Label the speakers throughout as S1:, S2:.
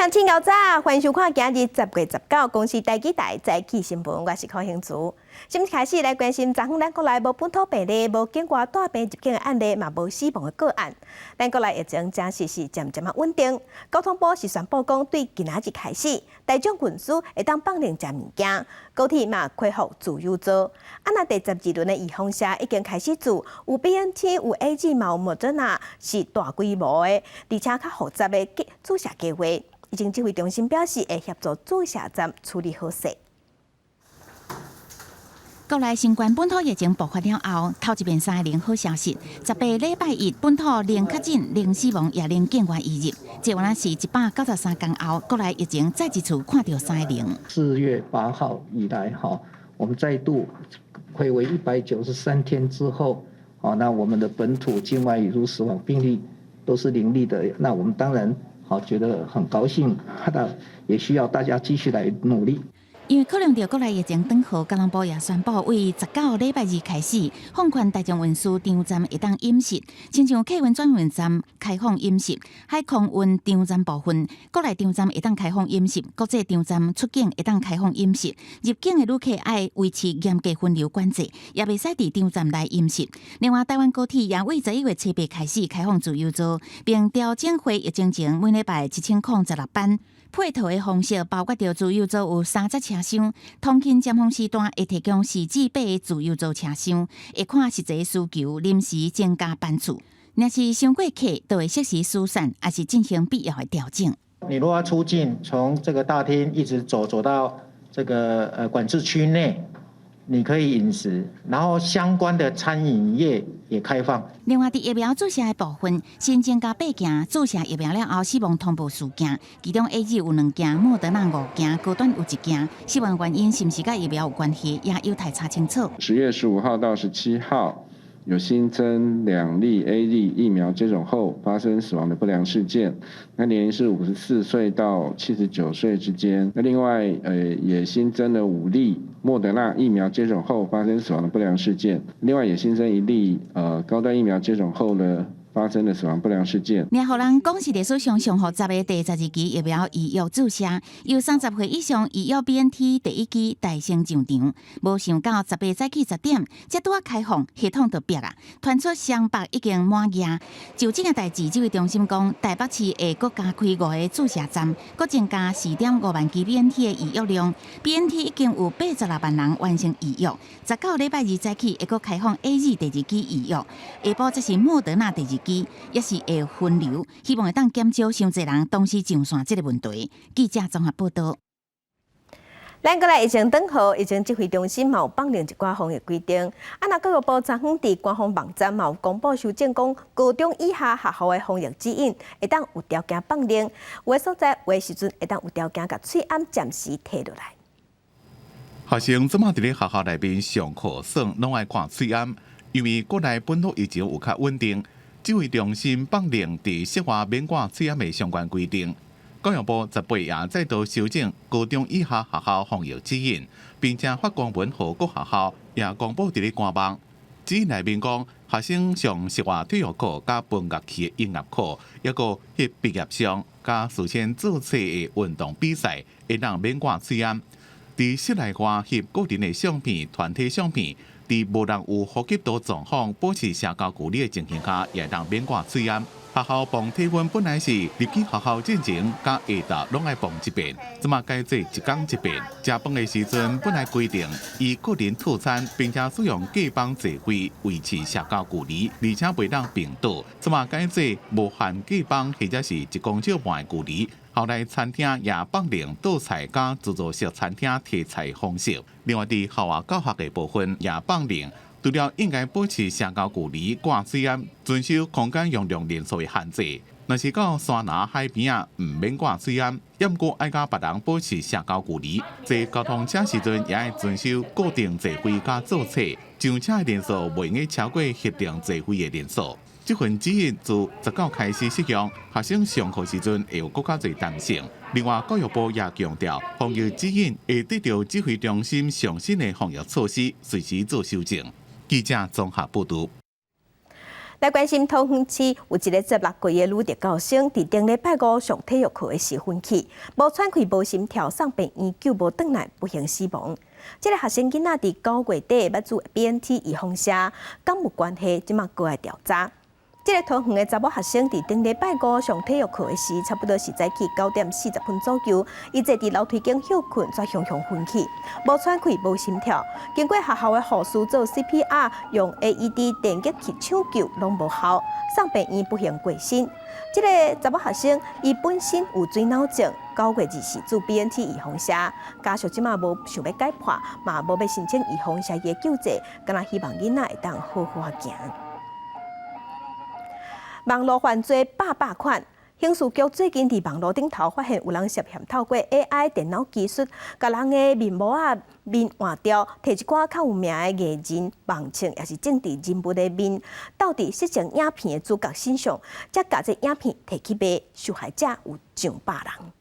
S1: 鄉親𠢕早，歡迎收看今日10月19公視台語台早起新聞，我是柯興慈。新聞開始來關心，昨昏咱國內無本土病例，無境外帶病入境的案例，嘛無死亡的個案。咱國內疫情真實是漸漸仔穩定。交通部是宣布講，對今仔日開始，大眾運輸會當放任食物件，高鐵嘛恢復自由座。啊，若第12輪的預防射已經開始做，有 BNT、有 AZ 嘛有莫德納，是大規模的，而且較複雜的注射計劃。疫情指揮中心表示，會協助注射站處理好勢。
S2: 國內新冠本土疫情爆發了後，頭一遍三个零好消息。18禮拜一，本土零確診、零死亡，也零境外移入。這原來是193天後，國內疫情再一次看著三个零。
S3: 4月8號以來，哈，我們再度睽違193天之後，哦，那我們的本土境外移入死亡病例都是零例的，那我們當然好覺得很高興，那也需要大家繼續來努力。
S2: 因為考量著國內疫情轉好，交通部也宣布，為19禮拜二開始，放寬大眾運輸場站會當飲食，親像客運轉運站開放飲食，海空運場站部分，國內場站會當開放飲食，國際場站出境會當開放飲食，入境的旅客愛維持嚴格分流管制，也袂使佇場站內飲食。另外，台灣高鐵也為11月7日開始開放自由座，並調整回疫情前每禮拜1016班。配套的方式包括著自由座有30車廂，通勤尖峰時段會提供4至8個自由座車廂，會看實際需求臨時增加班次。若是傷過客，就會適時疏散，抑是進行必要的調整。
S4: 你如果要出境，從這個大廳一直走走到這個管制區內，你可以飲食，然後相關的餐飲業也開放。
S2: 另外，佇疫苗注射的部分，新增加八件注射疫苗了後死亡通報事件，其中 AZ 有兩件，莫德納五件，高端有一件。死亡原因是毋是佮疫苗有關係，也有待查清楚。
S5: 10月15號到17號，有新增2例 AZ 疫苗接種後發生死亡的不良事件，那年齡是54歲到79歲之間。那另外，也新增了5例莫德納疫苗接種後發生死亡的不良事件，另外也新增1例，高端疫苗接種後呢發生的死亡不良事件。
S2: 也予人講是歷史上上複雜的第十二期疫苗預約注射，由30歲以上預約 BNT 第一劑大先上場，無想到18早起10點，才拄仔開放系統就逼啊，傳出雙北已經滿額。就這個代誌，指揮中心講，台北市會閣加開五個注射站，閣增加4.5萬劑 BNT 的預約量。BNT 已經有86萬人完成預約，19禮拜二早起會閣開放 AZ 第二劑預約，下晡則是莫德納第二劑，也是會分流，希望會當減少傷濟人同時上線這個問題。記者綜合報道。
S1: 咱國內疫情轉好，疫情指揮中心嘛有放寬一寡防疫規定。啊，若教育部昨昏佇官方網站嘛有公布修正，講高中以下學校的防疫指引會當有條件放寬，有的所在有的時陣會當有條件共喙罨暫時提落來。
S6: 學生這馬佇咧學校內面上課耍，攏愛掛喙罨，因為國內本土疫情有較穩定。指揮中心放寬佇室外免掛喙罨的相關規定。教育部18也再度修正高中以下學校防疫指引，並且發公文予各學校，也公布佇咧官網。指引內面講，學生上室外體育課、佮分樂器的音樂課，抑閣翕畢業相、佮事先注冊的運動比賽，會當免掛喙罨。佇室內外翕個人的相片、團體相片，佇無人有呼吸道狀況、保持社交距離的情形下，也當免掛喙罨。學校磅體溫本來是入去學校進前佮下晝攏愛磅一遍，這馬改做一工一遍。食飯的時陣本來規定以個人套餐，並且使用隔板座位維持社交距離，而且袂當併桌。這馬改做無限隔板或者是1公尺半的距離。校內餐廳也放寬倒菜佮自助式餐廳提菜方式。另外，佇校外教學的部分也放寬，除了應該保持社交距離、掛喙罨、遵守空間容量人數的限制。若是到山林海邊仔，毋免掛喙罨，猶閣愛佮別人保持社交距離。坐交通車時陣也愛遵守固定座位佮座廁，上車的人數袂用超過協定座位的人數。這份指引自19開始適用，學生上課時陣會有閣較濟彈性。另外，教育部也強調，防疫指引會得著指揮中心上新的防疫措施，隨時做修正。記者綜合報導。
S1: 來關心桃園市有一个16歲的女特教生，佇頂禮拜五上體育課的時昏去，無喘氣、無心跳，送病院救無轉來，不幸死亡。這个學生囡仔佇9月底欲注 BNT 預防射，敢有關係？這馬閣來調查。這个桃園的查某學生佇頂禮拜五上體育課的時，差不多是早起9點40分左右，伊坐佇樓梯間歇睏，煞雄雄昏去，無喘氣、無心跳。經過學校的護士做 CPR，用 AED 電擊器搶救，攏無效，送病院不幸過身。這个查某學生伊本身有水腦症，9月24注 BNT 預防射，家屬這馬無想欲解剖，嘛無欲申請預防射的救濟，敢若希望囡仔會當好好仔行。網路犯罪百百款，刑事局最近佇網路頂頭發現有人涉嫌透過 AI 電腦技術，共人的面模仔面換掉，提一寡較有名的藝人、網紅，抑是政治人物的面，倒佇色情影片的主角身上，才共這影片提去賣，受害者有上百人。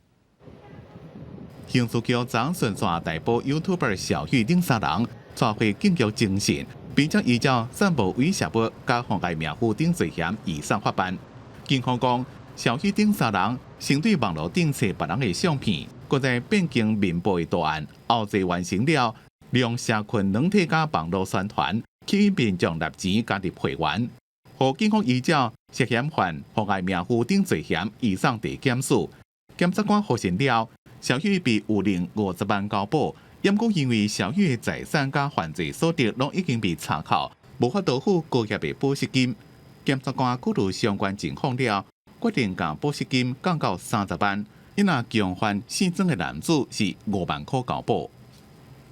S6: 刑事局昨順紲逮捕 YouTuber 小玉等三人，帶回警局偵訊。並將依照散布猥褻物佮妨礙名譽等罪嫌移送法辦。警方講，小玉等三人先對網路頂冊別人的相片，閣再變更面部的圖案，後製完成了，利用社群軟體佮網路宣傳，吸引民眾納錢加入會員。予警方依照涉嫌犯妨礙名譽等罪嫌移送地檢署。檢察官核實了，小玉被有令50萬交保。毋過因為小玉的財產佮犯罪所得攏已經被查扣，無法度付高額的保釋金。檢察官考慮相關情況了，決定共保釋金降到30萬。伊若共犯性侵的男子是5萬箍交保。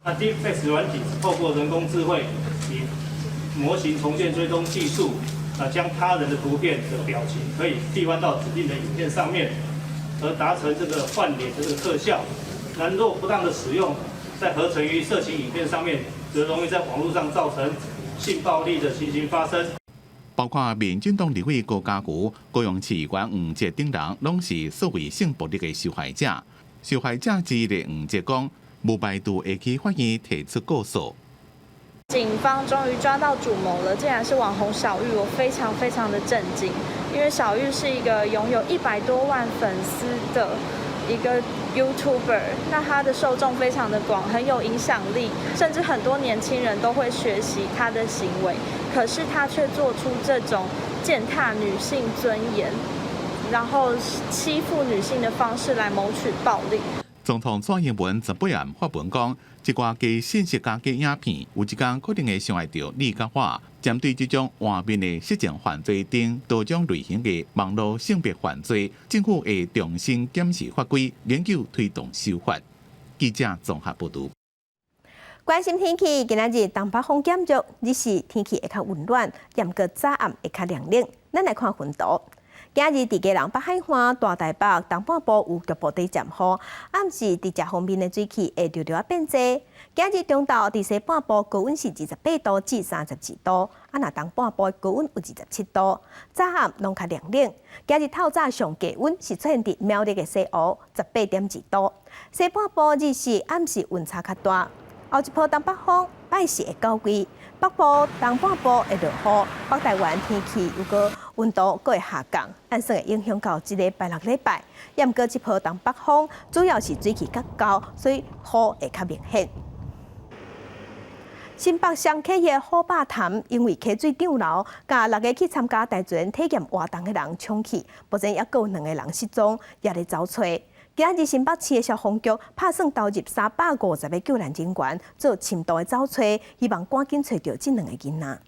S7: 那 Deepfake 軟體是透過人工智慧以模型重建追蹤技術，啊，將他人的圖片的表情可以替換到指定的影片上面，而達成這個換臉的這個特效。那若不當的使用，在合成於色情影片上面，則容易在網路上造成性暴力的情形發生。
S6: 包括民進黨立委高嘉瑜、高雄市議員黃捷等人，攏是所謂性暴力的受害者。受害者之一的黃捷講，無排除會去法院提出告訴。
S8: 警方終於抓到主謀了，竟然是網紅小玉，我非常非常的震驚，因為小玉是一個擁有100多萬粉絲的一個 YouTuber，那他的受眾非常的廣，很有影響力，甚至很多年輕人都會學習他的行為。可是他卻做出這種踐踏女性尊嚴，然後欺負女性的方式來謀取暴利。
S6: 總統蔡英文18暗發文講，這寡假信息佮假影片，有一工可能會傷害著你佮我。針對這種換面的色情犯罪等多種類型的網路性別犯罪，政府會重新檢視法規，研究推動修法。記者綜合報導。
S1: 關心天氣，今仔日東北風減弱，日時天氣會較溫暖，毋過早暗會較涼冷。咱來看雲圖。今日佇基隆北海岸、大台北東半部有局部短暫雨，暗時佇這方面的水汽會逐逐仔變濟。今日中晝佇西半部高溫是28度至32度，啊，若東半部高溫有27度，早暗攏較涼冷。今日透早上低溫是出現佇苗栗的西湖18.2度，西半部日時暗時溫差較大。後一波東北風拜四會到位，北部東半部會落雨，北台灣天氣有個溫度閣會下降，按算會影響到這禮拜六禮拜。毋過這波東北風主要是水汽較厚，所以雨會較明顯。新北雙溪的虎霸潭因為溪水漲流，共六个去參加大自然體驗活動的人沖去，目前猶閣有兩个人失蹤，也咧走揣。今日新北市的消防局拍算投入350个救難人員做深度的走揣，希望趕緊揣著這兩个囡仔。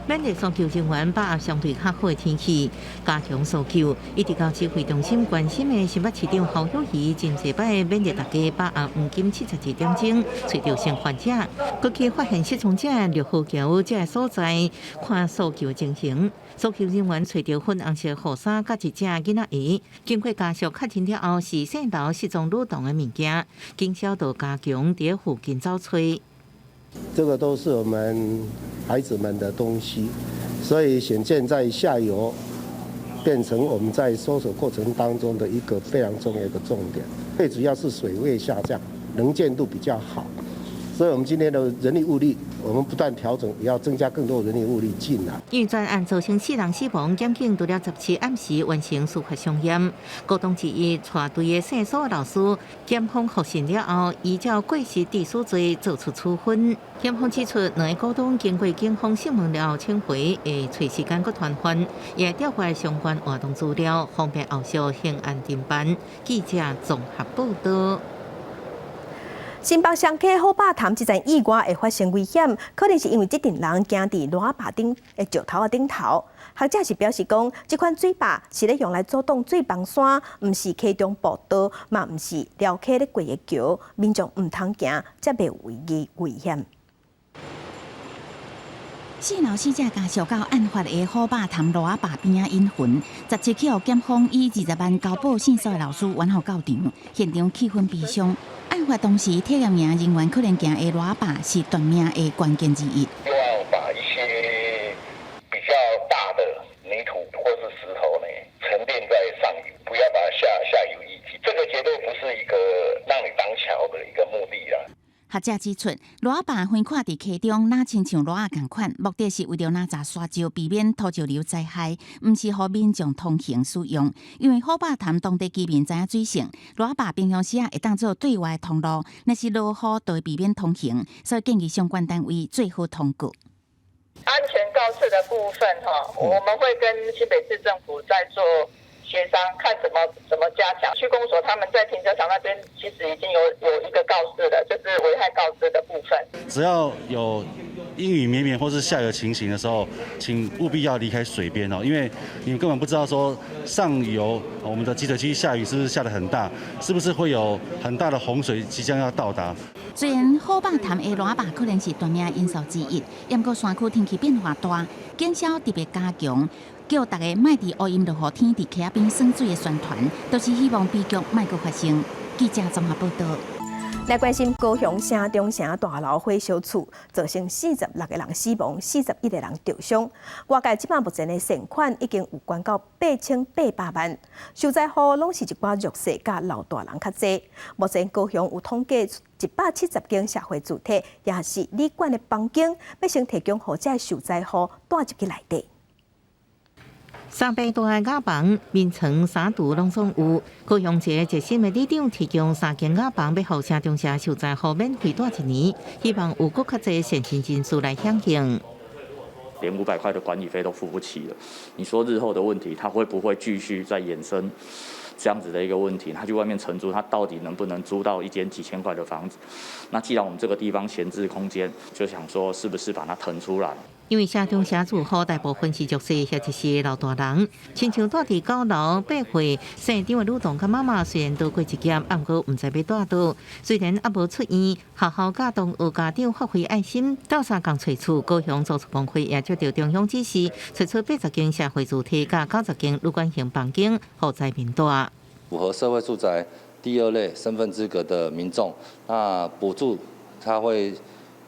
S2: 免疫搜救人員把握相對較好的天氣，加強搜救。一直到指揮中心關心的新北市長侯友宜，真濟擺勉勵大家把握黃金72點鐘，揣著生還者。閣去發現失蹤者六號橋這个所在，看搜救情形。搜救人員揣著粉紅色雨衫佮一隻囡仔鞋，經過家屬確認了後，是姓劉失蹤女童的物件。警消就加強佇附近走揣。
S9: 這個都是我們孩子們的東西，所以顯見在下游變成我們在搜索過程當中的一個非常重要的重點。最主要是水位下降，能見度比較好，所以我們今天的人力物力，我們不斷調整，也要增加更多人力物力進來。
S10: 因為專案造成四人死亡，檢警除了17暗時完成司法相驗。股東之一帶隊的姓蘇的老師，檢方複審了後，依照過失致死罪作出處分。檢方指出，兩个股東經過警方訊問了後，請回會揣時間閣傳喚，也調過相關活動資料，方便後續刑案偵辦。記者綜合報道。
S1: 新北雙溪虎霸潭這陣意外會發生危險，可能是因為這陣人行佇躼仔壩頂的石頭仔頂頭。學者是表示講，這款水壩是咧用來阻擋水崩山，毋是溪中步道，嘛毋是寮溪咧過的橋，民眾毋通行，才袂危險。
S2: 四樓死者家屬到案發的虎霸潭躼仔壩邊仔引魂，17去予檢方以20萬交保姓蘇的老師挽予到場，現場氣氛悲傷。案發當時，鐵業營人員可能行的躼仔壩是斷命的關鍵之一。
S11: 希望把一些比較大的泥土或是石頭呢，沉澱在上游，不要把下下游淤積。這個絕對不是一個讓你當橋的一個目的啦。
S2: 學者指出，躼仔壩橫跨佇溪中，若親像躼仔仝款，目的是為著攔截沙石，避免土石流災害，毋是予民眾通行使用。因為虎霸潭當地居民知影水性，躼仔壩平常時啊會當做對外通路，若是落雨就會避免通行，所以建議相關單位做好通告。
S12: 安全告示的部分，哈，我們會跟新北市政府在做協商，看怎麼加強。區公所他們在停車場那邊其實已經有一個告示了，就是危害告知的部分。
S13: 只要有陰雨綿綿或是下雨的情形的時候，請務必要離開水邊哦，因為你根本不知道說上游我們的集水區下雨是不是下得很大，是不是會有很大的洪水即將要到達。
S2: 雖然虎霸潭的躼仔壩可能是斷命因素之一，毋過山區天氣變化大，警消特別加強，叫大家莫佇烏陰落雨天佇溪仔邊耍水的宣傳，都是希望悲劇莫閣發生。記者綜合報道。
S1: 來關心高雄城中城大樓火燒厝，造成46個人死亡，41個人著傷。外界這擺目前的善款已經有懸到8800萬。受災戶攏是一寡弱勢佮老大人較濟。目前高雄有統計170間社會住宅，也是旅館的房間，欲先提供予這受災戶蹛入去內底。
S10: 三百多个瓦房，眠床、衫櫥攏總有。高雄一個熱心的里長提供三間瓦房，欲予城中城受災戶免費蹛一年，希望有閣較濟善心人士來響應。
S14: 連500塊的管理費都付不起了，你說日後的問題，他會不會繼續再衍生這樣子的一個問題？他去外面承租，他到底能不能租到一間幾千塊的房子？那既然我們這個地方閒置空間，就想說是不是把它騰出來？
S10: 因為城中城住戶大部分是弱勢或者是老大人，親像蹛佇9樓8歲姓張的女童佮媽媽，雖然逃過一劫，毋過毋知欲蹛佗。雖然猶無出院，學校佮同學家長發揮愛心，鬥相共揣厝。高雄組織工會也接到中央指示，揣出80間社會住宅佮90間旅館型房間，予災民蹛。
S15: 符合社會住宅第二類身份資格的民眾，那補助他會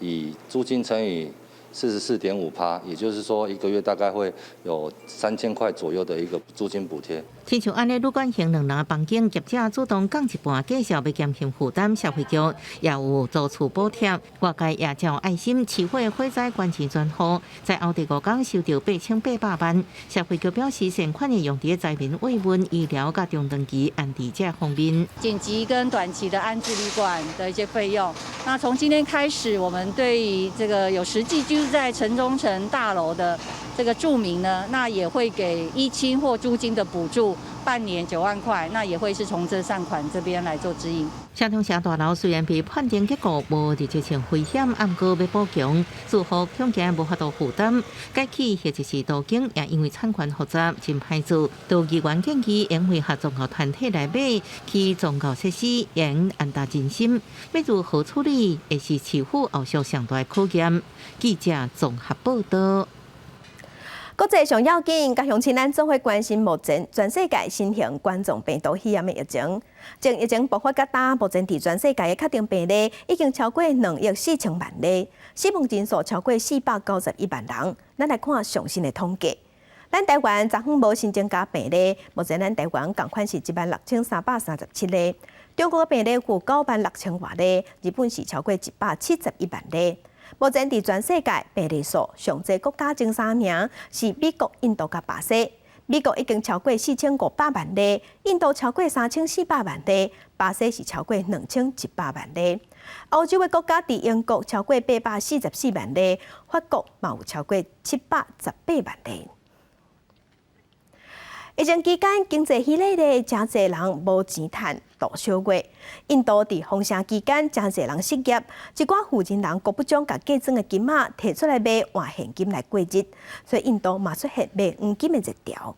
S15: 以租金乘以44.5%，也就是說一個月大概會有3000塊左右的一個租金補貼。
S10: 親像按呢旅館型兩人房間，業者主動降一半，價數欲減輕負擔，社會局也有租厝補貼，外界也照愛心市火火災捐錢專戶，在後第5工收著8800萬。社會局表示，善款會用佇災民慰問、醫療佮中長期安置這方面。
S16: 緊急跟短期的安置旅館的一些費用。那從今天開始，我們對於這個有實際居住在城中城大樓的這個住民呢，那也會給一清或租金的補助，半年9萬塊，那也會是從這善款這邊來做支應。
S10: 城中城大樓雖然被判定結構無直接性危險，毋過欲補強，住戶恐驚無法度負擔，改起或者是都更，也因為產權複雜，真歹做。都議員建議，應會合宗教團體來買起宗教設施，應安達人心。欲如何處理，會是市府後續上大的考驗。記者綜合報道。
S1: 國際上要緊，佮鄉親咱總會關心目前全世界新型冠狀病毒肺炎的疫情。從疫情爆發到今，目前佇全世界的確診病例已經超過2億4千萬例，死亡人數超過491萬人。咱來看上新的統計。咱台灣昨昏無新增加病例，目前咱台灣仝款是16,337例。中國病例有9萬6千外例，日本是超過171萬例。目前佇全世界病例數上濟國家前三名是美國、印度佮巴西。美國已經超過4500萬例，印度超過3400萬例，巴西是超過2100萬例。歐洲的國家佇英國超過844萬例，法國嘛有超過718萬例。疫情期間經濟起咧咧，誠濟人無錢趁度小月。印度佇封城期間，誠濟人失業，一寡富人人閣不將共嫁妝的金仔提出來賣換現金來過日，所以印度嘛出現賣黃金的熱潮。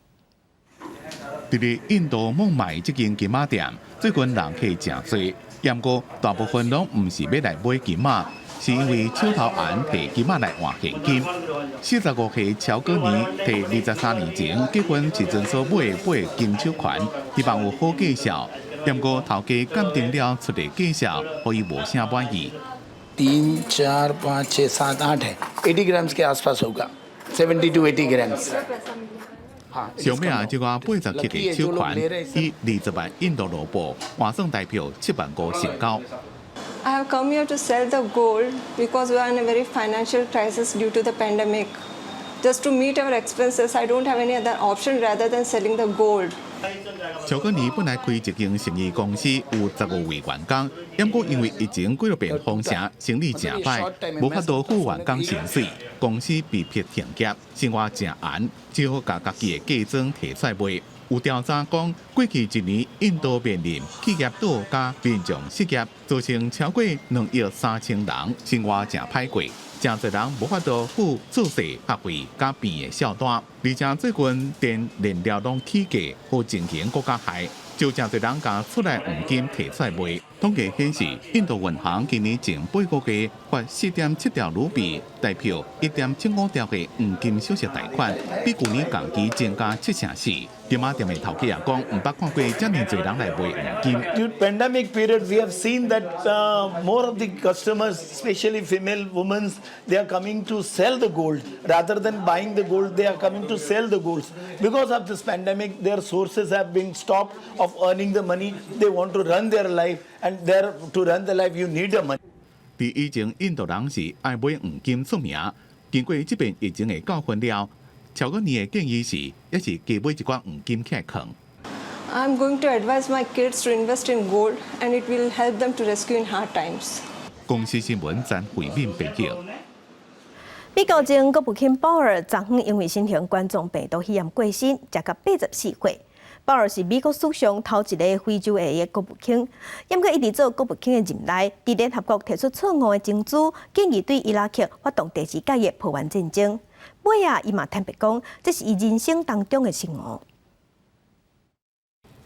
S6: 佇咧印度孟買這間金仔店，最近人客誠濟，毋過大部分攏毋是欲來買金仔，是因為手頭絚提金仔來換現金。45歲喬哥尼提23年前結婚時陣所買的八個金手環，希望有好價數。毋過頭家鑑定了出的價數，予伊無啥滿意。
S17: तीन चार पाँच छः सात आठ है 80 grams के आसपास होगा 70 to 80 grams。
S6: 上尾啊，這個80克的手環以20萬印度盧布換算台票7萬5成交。
S18: I have come here to sell the gold because we are in a very financial crisis due to the pandemic. Just to meet our expenses, I don't have any other option rather than selling the gold.
S6: 喬哥尼本來開一間生意公司，有15位員工，毋過因為疫情幾落遍封城，生意誠歹，無法度付員工薪水，公司被迫停業，生活誠絚，只好共家己的嫁妝提出來賣。有調查講，過去一年印度面臨企業倒佮民眾失業，造成超過2億3千人生活誠歹過，誠濟人無法度付厝稅、學費佮病的數單，而且最近電燃料攏起價，予情形閣較害，就誠濟人共厝內黃金提出來賣。統計顯示，印度銀行今年前八個月發4.7兆盧比，代表1.75兆的黃金小額貸款，比舊年同期增加7成4。金仔店的頭家也講，毋捌看過遮爾濟人來賣黃金。
S19: During pandemic period, we have seen that more of the customers, especially female women, they are coming to sell the gold rather than buying the gold. They are coming to sell the golds because of this pandemic. Their sources have been stopped of earning the money. They want to run their life, and there to run the life, you need the money.
S6: 佇以前，印度人是愛買黃金出名。經過這遍疫情的教訓了，喬哥尼的建議是，抑是加買一寡黃金起來囥。
S18: I'm going to advise my kids to invest in gold, and it will help them to rescue in hard times.
S6: 公視新聞詹惠敏編譯。
S1: 美國前國務卿鮑爾昨昏因為新型冠狀病毒肺炎過身，時年84歲。鮑爾是美國史上頭一个非洲裔的國務卿，毋過伊佇做國務卿的任內，佇聯合國提出錯誤的情資，建議對伊拉克發動第二屆的破灣戰爭。尾仔，伊嘛坦白講，這是伊人生當中的失誤。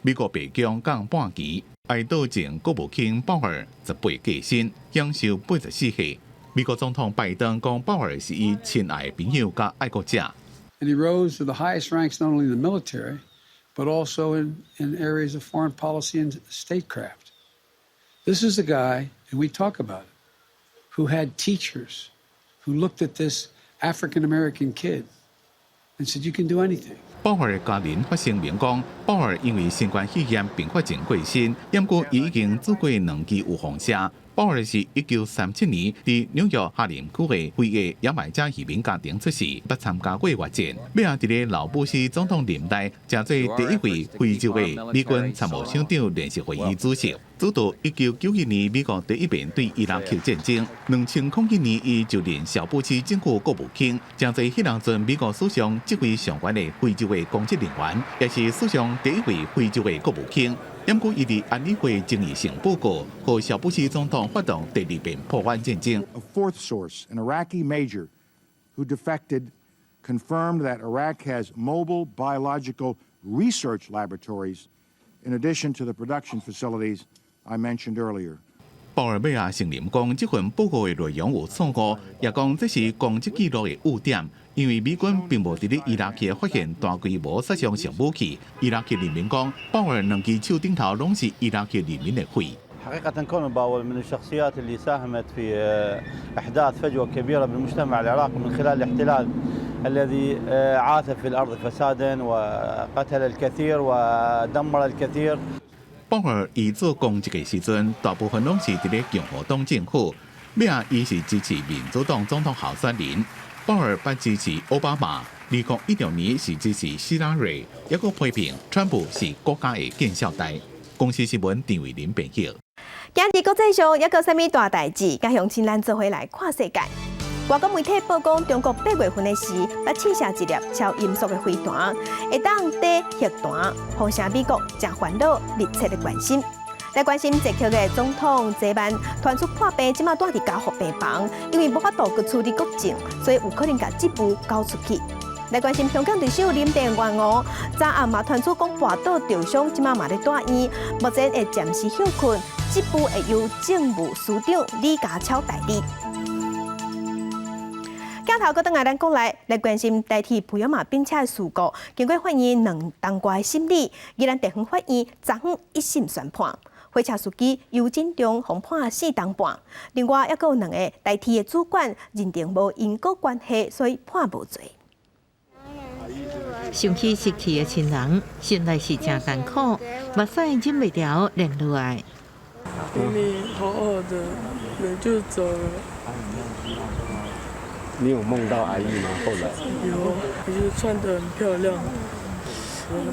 S6: 美國白宮降半旗，哀悼前國務卿鮑爾十八過身，享壽84歲。美國總統拜登講，鮑爾是伊親愛的朋友佮愛國者。
S20: And he rose to the highest ranks not only in the military, but also in areas of foreign policy and statecraft. This is a guy, and we talk about it, who had teachers who looked at this African American kid and said, "You can do anything."
S6: 鮑爾家人發聲明講，鮑爾因為新冠肺炎併發症過身，毋過伊已經注過兩劑預防針。鮑爾是1937年佇紐約哈林區的非裔牙買加移民家庭出世，捌參加過越戰。尾仔佇咧老布希總統任內，成做第一位非洲的美軍參謀首長聯席會議主席。主導1991年美國第一遍對伊拉克戰爭。2001年，伊就任小布希政府國務卿，成做彼當陣美國史上職位上懸的非洲的公職人員，也是史上第一位非洲的國務卿。毋過，伊佇安理會爭議性報告，予小布希總統發動第二遍波灣戰爭。
S21: A fourth source, an Iraqi major who defected, confirmed that Iraq has mobile biological research laboratories in addition to the production facilities I mentioned earlier.
S6: 鮑爾尾仔承認講，這份報告的內容有錯誤，也講這是攻擊記錄的污點，因為美軍並無佇咧伊拉克發現大規模殺傷性武器。伊拉克人民講，鮑爾兩支手頂頭攏是伊拉克人民的血。
S22: حقيقة كولن باول من الشخصيات اللي ساهمت في إحداث فجوة كبيرة بالمجتمع العراقي من خلال الاحتلال الذي عاث في الأرض فسادا وقتل الكثير ودمر الكثير.
S6: 鮑爾伊做公職的時陣，大部分攏是佇咧共和黨政府，尾仔伊是支持民主黨總統候選人。鮑爾捌支持奧巴馬，2016年是支持希拉蕊，抑閣批評川普是國家的見笑代。公視新聞陳慧琳編譯。
S1: 今日國際上抑閣啥物大代誌？佮鄉親咱做伙來看世界。外國媒體報講，中國8月份的時，捌試射一粒超音速的飛彈，會當抵核彈，予成美國誠煩惱，密切的關心。來關心捷克的總統澤曼傳出破病，這馬蹛佇加護病房，因為無法度去處理國政，所以有可能共職務交出去。來關心香港特首林鄭月娥，昨暗嘛傳出講跋倒著傷，這馬嘛咧蹛院，目前會暫時歇睏，職務會由政務司長李家超代理。鏡頭閣轉來咱國內來關心台鐵普悠瑪並車的事故，經過法院兩冬外的審理，宜蘭地方法院昨昏一審宣判，貨車司機尤金忠予判四冬半，另外抑閣有兩个台鐵的主管認定無因果關係，所以判無罪。
S10: 想起失去的親人，心內是誠艱苦，目屎忍袂牢流落來。
S3: 明明好好的，人就走了。
S4: 你有夢到阿姨嗎？後來
S3: 有，就是穿得很漂亮，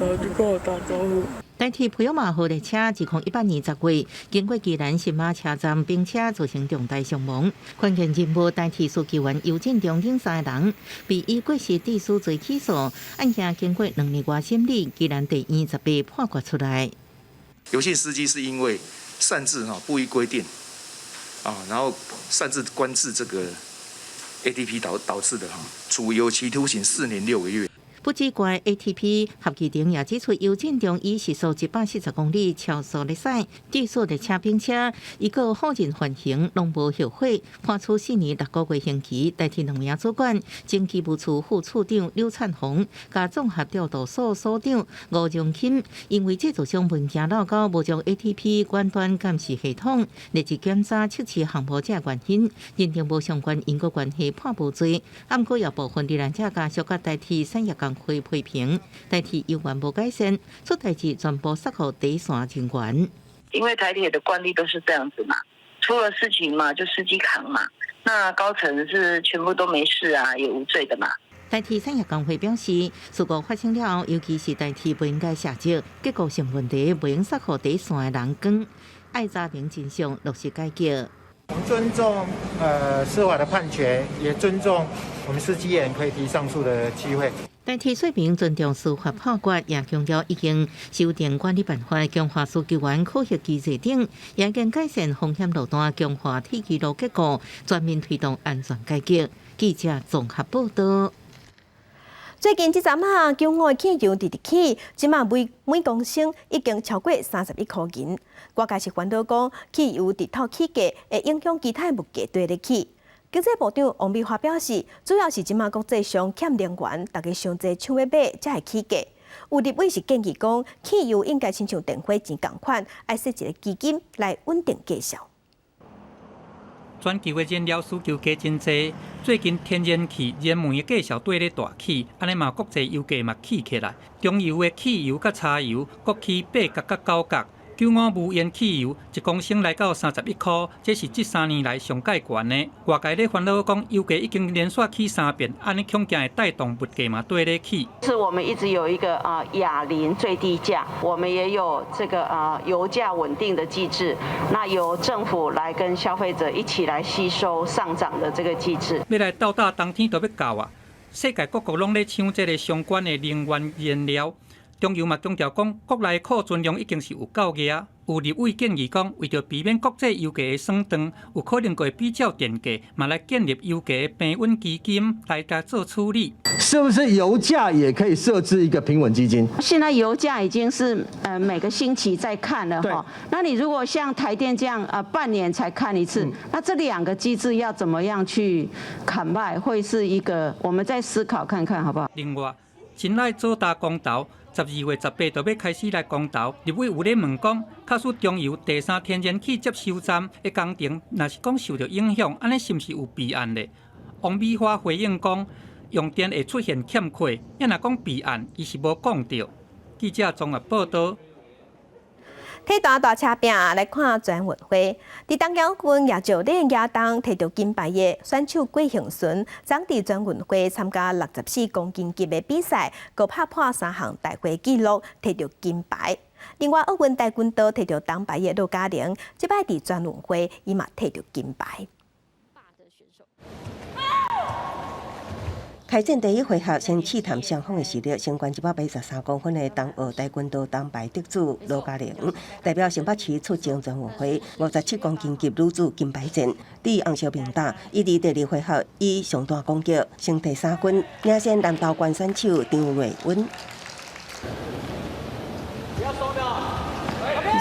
S3: 然後就跟我打招呼。
S10: 台鐵普悠瑪號列車2018年10月經過宜蘭新馬車站並車造成重大傷亡。關鍵人物台鐵書記員尤進中等三个人被以過失致死罪起訴。案件經過2年外審理，宜蘭地院18判決出來。
S23: 尤姓司機是因為擅自哈不依規定啊，然後擅自關置這個 ATP 導致的哈，處有期徒刑4年6個月。
S10: 不只怪 ATP，合議庭也指出，尤進中以時速140公里超速咧駛，致使列車並車，伊閣否認犯行，攏無後悔，判處4年6個月刑期。代替兩名主管，前機務處副處長柳燦宏，佮綜合調度所所長吳榮欽，因為製造商文件漏交，無將 ATP 遠端監視系統列入檢查測試項目這原因，認定無相關因果關係，判無罪。毋過有部分罹難者家屬佮台鐵產業工會批評，台鐵猶原無改善，出代誌全部殺予第一線人員。
S24: 因為台鐵的慣例都是這樣子嘛，出了事情嘛就司機扛嘛，那高層是全部都沒事啊，也無罪的嘛。
S10: 台鐵產業工會表示，事故發生了後，尤其是台鐵不應該卸責，結構性問題袂用殺予第一線的人扛，愛查明真相，落實解決。
S25: 我們尊重司法的判決，也尊重我們司機員可以提上訴的機會。
S10: 台鐵說明尊重司法判決，也強調已經修訂管理辦法，強化司機員考核機制等，也已經改善風險路段，強化鐵軌路結構，全面推動安全改革。記者綜合報道。
S1: 最近這陣仔，九五的汽油直直起，這馬每公升已經超過31箍銀。外界是煩惱講，汽油直透起價會影響其他物價綴咧起。經濟部長王美花表示，主要是這馬國際上欠能源，大家傷濟搶欲買才會起價。有立委是建議講，汽油應該親像電火錢仝款，愛設一個基金來穩定價數。
S26: 全球的燃料需求加真濟，最近天然氣、燃煤的價數綴咧大起，按呢嘛國際油價嘛起起來。中油的汽油佮柴油各起8角佮9角，95無鉛汽油一公升來到31箍，這是這3年來上蓋懸的。外界咧煩惱講，油價已經連續起三遍，按呢恐驚會帶動物價嘛綴咧起。
S27: 是我們一直有一個啊亞零最低價，我們也有這個啊油價穩定的機制，那由政府來跟消費者一起來吸收上漲的這個機制。
S26: 欲來鬥膽冬天就欲到啊！世界各國攏咧搶這个相關的能源燃料。中油嘛強調講，國內庫存量已經是有夠額。有立委建議講，為著避免國際油價的損斷，有可能會比照電價，嘛來建立油價的平穩基金來共做處理。
S28: 是不是油價也可以設置一個平穩基金？
S27: 現在油價已經是每個星期在看了哈。那你如果像台電這樣半年才看一次，那這兩個機制要怎麼樣去 combine，會是一個我們再思考看看，好不好？
S26: 另外，真愛做大公投。12月18就欲開始來公投，立委有咧問講，假使中油第三天然氣接收站的工程，若是講受著影響，按呢是毋是有備案咧？王美花回應講，用電會出現欠缺，抑若講備案，伊是無講著。記者綜合報道。
S1: 體壇大車拼來看全運會，佇東京奧運舉重啞重提著金牌的選手郭婞淳，昨佇全運會參加64公斤級的比賽，閣拍破三項大會紀錄，提著金牌。另外，奧運跆拳道提著銅牌的羅嘉玲，這擺佇全運會伊嘛提著金牌。
S2: 開戰第一回合，先試探雙方的實力，先懸183公分的東奧跆拳道銅牌得主羅嘉玲，代表新北市出征全運會57公斤級女子金牌戰，對洪小明打，伊佇第二回合以上大攻擊，先提3分，領先南投縣選手張瑞溫。
S5: 比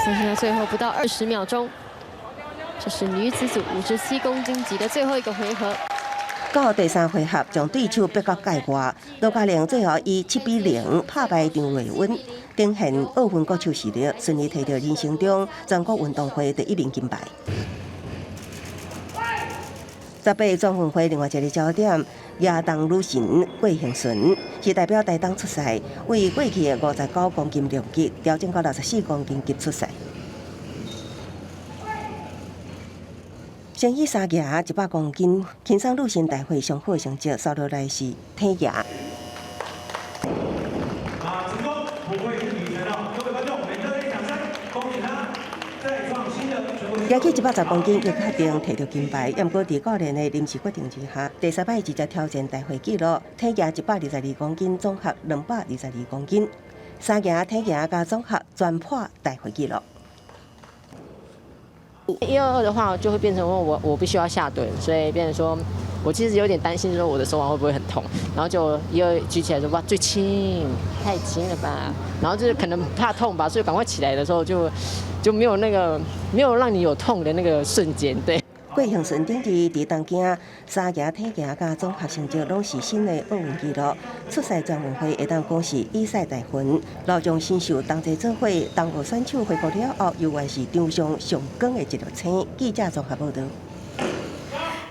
S5: 賽剩下最後不到20秒鐘，這是女子組57公斤級的最後一個回合。
S2: 到第三回合，將對手逼到界外，羅嘉玲最後以7比0拍敗張瑞溫，展現奧運國手實力，順利提著人生中全國運動會第一面金牌。18全運會另外一個焦點，啞重女神郭婞淳是代表台東出賽，為過去的59公斤量級調整到64公斤級出賽。先以三舉100公斤，輕鬆女神大會上好成績，紲落來是體舉。
S7: 啊，成功不愧是女神哦！各位觀眾，每熱烈掌聲，恭喜她再創新的全國。
S2: 舉起110公斤，伊確定提著金牌，毋過佇教練的臨時決定之下，第三擺直接挑戰大會紀錄，體舉122公斤，總合222公斤，三舉體舉加總合全破大會紀錄。
S8: 122的話就會變成我必須要下蹲，所以變成說我其實有點擔心，說我的手腕會不會很痛，然後就122舉起來說哇最輕，太輕了吧，然後就是可能怕痛吧，所以趕快起來的時候就沒有那個沒有讓你有痛的那個瞬間，對。
S2: 郭婞淳頂日佇東京三舉體舉佮總合成績攏是新的奧運紀錄，出賽全運會會當講是以賽代訓，老將新秀同齊做伙，東奧選手回國了後，猶原是場上上光的一粒星。記者綜合報導。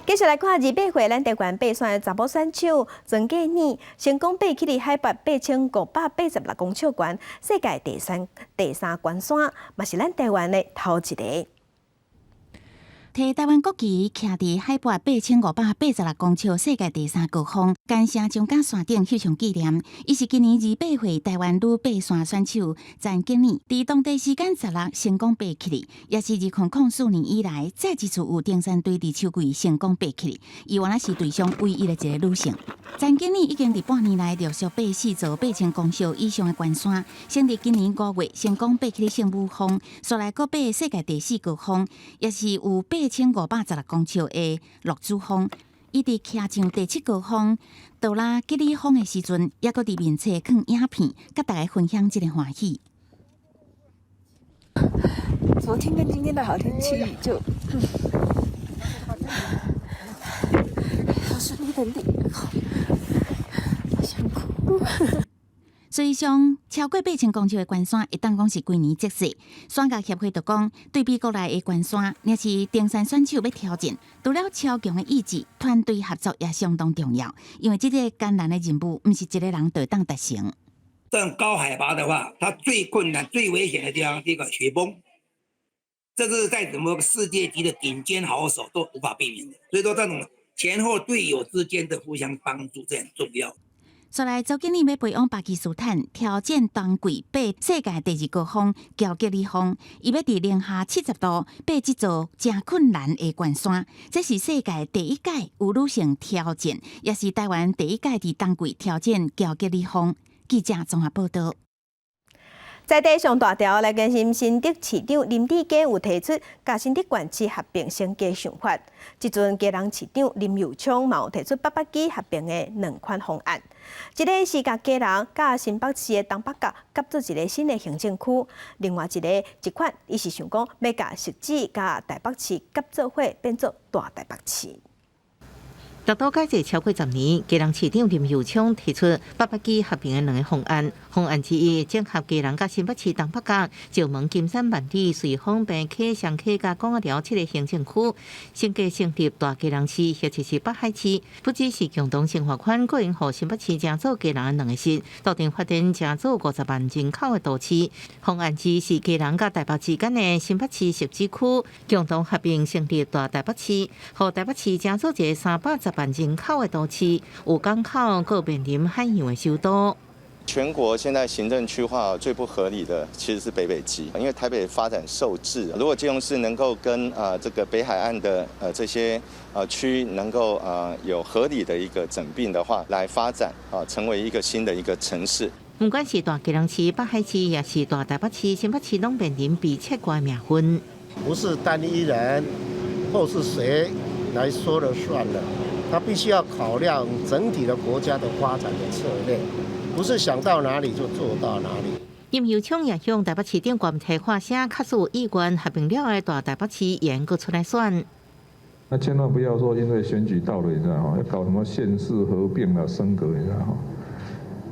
S1: 繼續來看28歲咱台灣爬山的查某選手曾建妮，成功爬起佇海拔8586公尺懸，世界第三懸山，嘛是咱台灣的頭一个。
S9: 提台灣國旗徛佇海拔8586公尺世界第三高峰，甘城將甲山頂翕相紀念。伊是今年28歲台灣女爬山選手陳建妮，佇當地時間16成功爬起來，也是2004年以來再一次有登山隊佇秋季成功爬起來。伊原來是隊上唯一的一个女性。陳建妮已經佇半年內陸續爬四座8000公尺以上的懸山，先佇今年5月成功爬起聖母峰，紲來閣爬世界第四高峰，也是有8516公尺的綠珠峰。伊佇徛上第七高峰多拉吉里峰的時陣，猶閣佇面冊囥影片，佮大家分享這个歡喜。
S11: 昨天跟今天的好天氣就好順利登頂，好想哭。
S9: 實際上，超過8000公尺的懸山，會當講是規年積雪。山岳協會就講，對比國內的懸山，若是登山選手欲挑戰，除了超強的意志，團隊合作也相當重要。因為這個艱難的任務，毋是一個人就會當達成。
S12: 這種高海拔的話，它最困難、最危險的地方，第一個雪崩，這是在什麼世界級的頂尖好手都無法避免的。所以說，這種前後隊友之間的互相幫助，這很重要。
S9: 紲來，周經理欲飛往巴基斯坦挑戰冬季爬世界第二高峰喬吉里峰，伊欲佇零下70度爬這座誠困難的懸山，這是世界第一屆有女性挑戰，也是台灣第一屆佇冬季挑戰喬吉里峰。記者綜合報導。
S1: 在地上大條來關心新竹市長林智堅有提出共新竹縣市合併升格想法，這陣基隆市長林右昌嘛有提出八百基合併的兩款方案，一个是共基隆佮新北市的東北角合做一個新的行政區，另外一个一款，伊是想講欲共汐止佮台北市合做伙變做大台北市。
S10: 六都改制超過10年，基隆市長林右昌提出八北基合併的兩個方案。方案之一，整合基隆佮新北市東北角、石門、金山、萬里、瑞芳、平溪、雙溪佮蚵仔寮七个行政區，升格成立大基隆市或者是北海市。不只是共同生活圈，閣會予新北市成做基隆的兩个市，鬥陣發展成做50萬人口的都市。方案二是基隆佮台北之間的新北市汐止區，共同合併成立大台北市，予台北市成做一个310萬人口的都市，有港口，閣面臨海洋的首都。
S13: 全國現在行政區劃最不合理的其實是北北基，因為台北發展受制。如果基隆市能夠跟這個北海岸的這些區能夠有合理的一個整併的話，來發展啊，成為一個新的一個城市。
S10: 不管是大基隆市、北海市，抑是大台北市、新北市，攏面臨被切割的命運。
S14: 不是單一人或是誰來說了算了，他必須要考量整體的國家的發展的策略，不是想到哪裡就做到哪裡。
S10: 林右昌也向台北市長郭提發聲，確實有意願合併了的大台北市，會閣出來選。
S15: 那千萬不要說因為選舉到了，你知道哈，要搞什麼縣市合併啊、升格，你知道哈，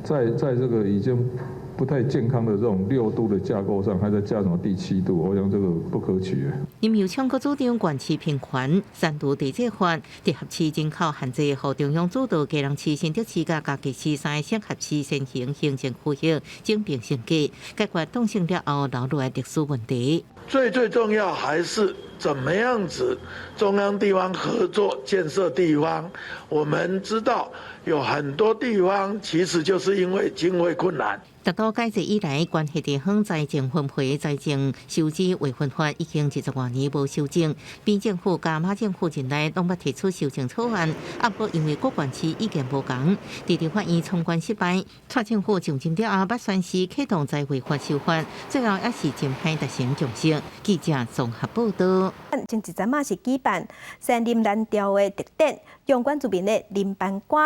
S15: 在這個已經不太健康的這種六都的架構上，還在加什麼第七都，我想這個不可取。
S10: 林右昌閣主張縣市平權、刪除地制法、直轄市人口限制，予中央主導基隆市、新竹市佮嘉義市三个省轄市先行行政區域整併升格，解決當選了後留落來歷史問題。
S16: 最最重要還是怎麼樣子中央地方合作建設地方。我們知道有很多地方其實就是因為經費困難。
S10: 六都改制以來，關係地方財政分配、財政收支劃分法已經20多年無修正。扁政府佮馬政府任內攏捌提出修正草案，啊，毋過因為各縣市意見無仝，佇立法院闖關失敗。蔡政府上任了後，捌宣示啟動財劃法修法，最後也是真歹達成共識。記者綜合報道。
S1: 前一陣仔是舉辦山林藍調的特展，用原住民的林班歌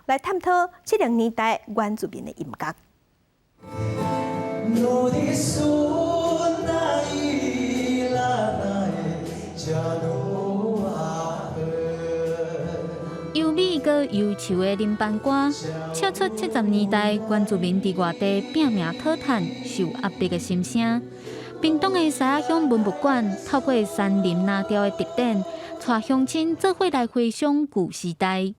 S1: 來探討70年代原住民的音樂。
S17: 我的孫啊伊拉那的
S18: 優美閣憂愁的林班歌，唱出70年代原住民佇外地拚命討趁、受壓迫的心聲。屏東的獅仔鄉文物館透過山林藍調的特展，帶鄉親做伙來回想舊時代。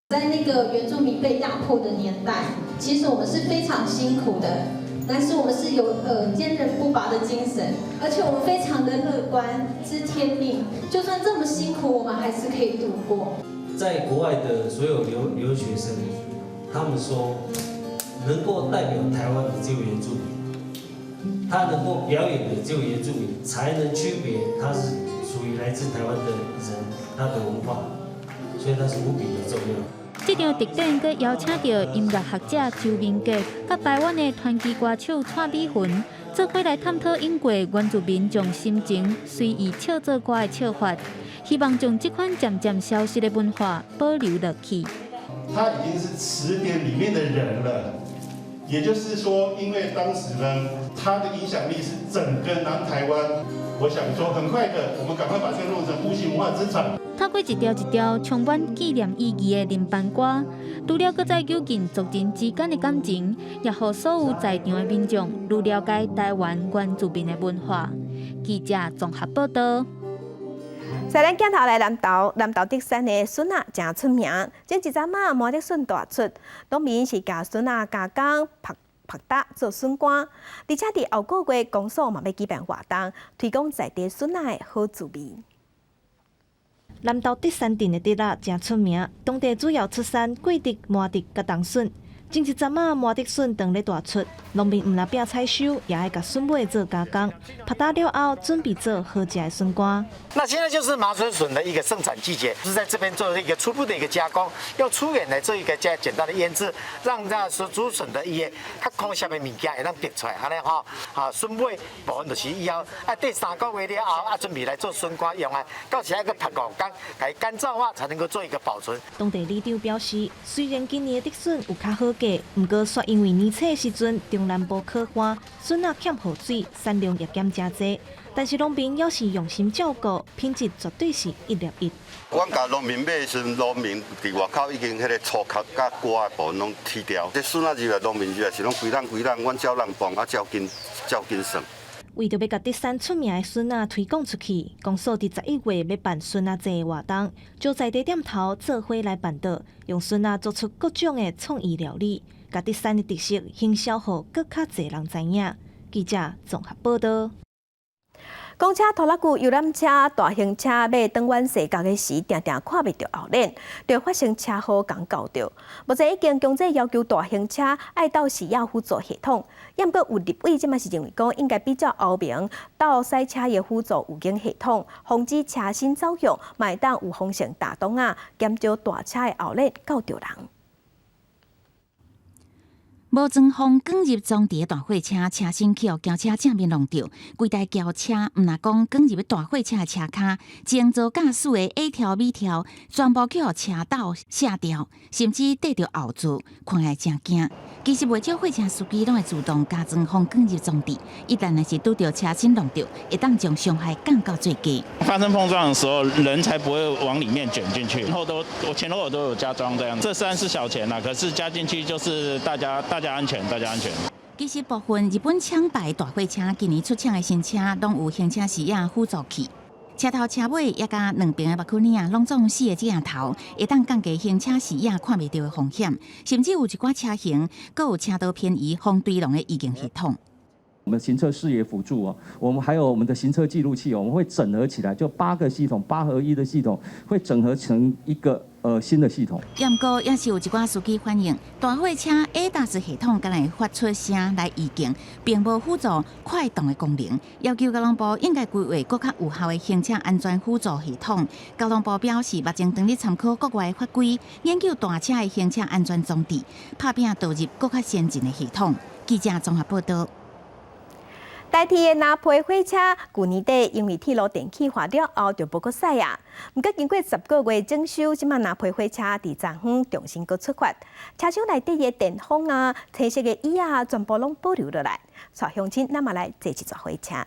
S19: 在那個原住民被壓迫的年代，其實我們是非常辛苦的，但是我們是有堅韌不拔的精神，而且我們非常的樂觀，知天命，就算這麼辛苦，我們還是可以度過。
S20: 在國外的所有留學生，他們說能夠代表台灣的只有原住民，他能夠表演的只有原住民，才能區別他是屬於來自台灣的人，他的文化，所以它是無比的重要。
S18: 這場特展閣邀請著音樂學者周明傑，佮排灣的傳奇歌手蔡美雲，做伙來探討英國原住民將心情隨意唱做歌的唱法，希望將這款漸漸消失的文化保留落去。
S29: 他已經是詞典裡面的人了，也就是說，因為當時呢，他的影響力是整個南台灣。我想說，很快的，我們趕快把這個弄成無形文化資產。
S18: 透過一條一條充滿紀念意義的林班歌，除了閣再友近族人之間的感情，也予所有在場的民眾愈了解台灣原住民的文化。記者綜合報道。
S1: 在咱鏡頭來南投，南投竹山的筍仔誠出名。前一陣仔麻竹筍大出，農民是共筍仔加工曝曝焦做筍乾，而且佇後個月公所嘛欲舉辦活動，推廣在地筍仔的好滋味。
S30: 南投竹山鎮的竹仔誠出名，當地主要出產桂竹、麻竹佮冬筍。前一陣仔麻竹筍當咧大出，農民毋但拼採收，也愛共筍尾做加工，曝焦了後準備做好食的筍乾。
S31: 那現在就是麻竹筍的一個盛產季節，是在這邊做一個初步的一個加工，用粗鹽來做一個較簡單的醃製，讓這竹筍的一些較空下的物件會當滴出來，按呢吼，啊筍尾部分就是以後啊，綴3個月了後啊，準備來做筍乾用啊，到時愛閣曝5天，來乾燥化才能夠做一個保存。
S30: 當地里長表示，雖然今年的竹筍有較好價，價，毋過煞因為年初的時陣中南部洘旱，筍仔欠雨水，產量也減誠濟。但是農民猶是用心照顧，品質絕對是一粒一。
S3: 阮共農民買的時陣，農民佇外口已經彼个粗殼佮瓜的部分攏去掉。這筍仔入來，農民入來是攏規籠規籠，阮照籠磅啊，照斤照斤算。
S30: 為著欲共竹山出名的筍仔推廣出去，公所佇11月欲辦筍仔節的活動，招在地店頭做伙來辦桌，用筍仔做出各種的創意料理，共竹山的特色行銷予閣較濟人知影。記者綜合報導。
S1: 公車拖拉機、遊覽車、大型車欲轉彎踅角的時，定定看袂著後輪，就發生車禍共轎著。目前已經強制要求大型車愛導視野輔助系統，毋過有立委這馬是認為講應該比照歐盟倒賽車的輔助預警系統，防止車身走向，嘛會當有風險大擋仔，減少大車的後輪轎著人。
S9: 無裝防捲入裝置的大貨車，車身去予轎車正面挵著，規台轎車毋若講捲入大貨車的車跤，前座駕駛的矮柱、米柱，全部去予車斗卸掉，甚至綴著後座，看起來誠驚。其實袂少貨車司機攏會自動加裝防捲入裝置，一旦若是拄著車身挵著，會當將傷害降到最低。
S4: 發生碰撞的時候，人才不會往裡面捲進去。後都我前後都有加裝這樣，這雖然是小錢啦，可是加進去就是大家大家安全，大家安全。
S9: 其實部分日本廠牌大貨車今年出廠的新車，攏有行車視野輔助器，車頭車尾也佮兩邊的目鏡仔，攏總四个鏡頭，會當降低行車視野看袂著的風險，甚至有一寡車型，閣有車道偏移防墜籠的預警系統。
S6: 我們行車視野輔助哦，我們還有我們的行車記錄器，我們會整合起來，就八個系統，八合一的系統，會整合成一個新的系統。
S9: 毋過也是有一寡司機反映，大貨車 ADAS 系統敢若會發出聲來預警，並無輔助快擋的功能。要求交通部應該規劃閣較有效的行車安全輔助系統。交通部表示，目前正咧參考國外法規，研究大車的行車安全裝置，拍拚導入閣較先進的系統。記者綜合報導。
S1: 台鐵的藍皮火車，舊年底因為鐵路電氣化了後就無閣駛啊。毋過經過10個月整修，這馬藍皮火車佇昨昏重新閣出發，車廂內底的電風啊、青色的椅仔，全部攏保留落來。帶鄉親，咱嘛來坐一逝火車。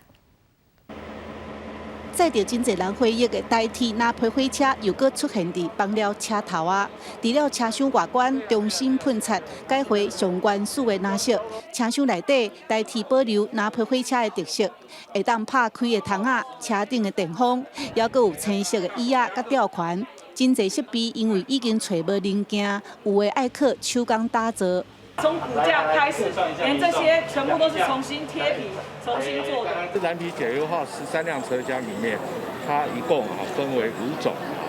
S21: 載著真濟人回憶的台鐵藍皮火車又閣出現佇枋寮車頭仔，除了車廂外觀重新噴漆，改回上原始的藍色。車廂內底台鐵保留藍皮火車的特色，會當拍開的窗仔、車頂的電風，猶閣有青色的椅仔佮吊環。真濟設備因為已經揣無零件，有的愛靠手工打造。
S22: 從骨架開始，連這些全部都是重新貼皮、重新做的。
S23: 這藍皮解憂號13輛車廂裡面，它一共啊分為五種啊。